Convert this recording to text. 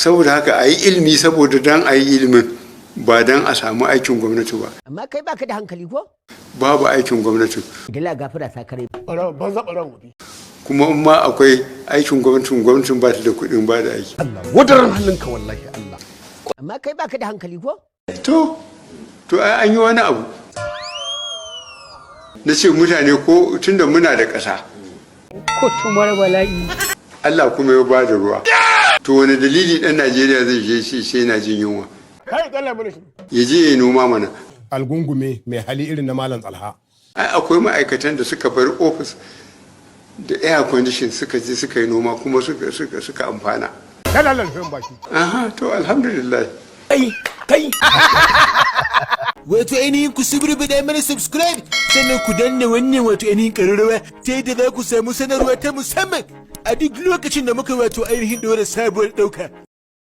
Saboda haka a yi ilimi saboda dan a yi ilimin, ba dan a samu aikin gwamnati ba. Amma kai baka da hankali ko? Babu aikin gwamnati. Dala gafara sakare. Banza ɓaran wofi. Kuma in ma akwai aikin gwamnatin, gwamnatin ba ta da kuɗin ba da aiki. Allah wadaran halinka, wallahi Allah. Amma kai baka da hankali ko? To ai an yi wani abu na ce mutane ko tunda muna da ƙasa, ko tumar bala'i. Allah kuma ya ba da ruwa, to wani dalili ɗan Najeriya zai je shi sai yana jin yunwa? Kai Allah mana shi. Ya je ya noma mana. Algungumi mai hali irin na Malam Tsalha. Ai akwai ma'aikatan da suka bar ofis da air condition suka je suka yi noma kuma suka amfana. Kai Allah rufin baki. Aha, to alhamdulillah. Kai kai, wato ainihin ku suburbuɗa mana subscribe, sannan ku danna wannan wato ainihin ƙararrawa ta yadda za ku samu sanarwa ta musamman a duk lokacin da muka wato ainihin ɗora sabuwar ɗauka.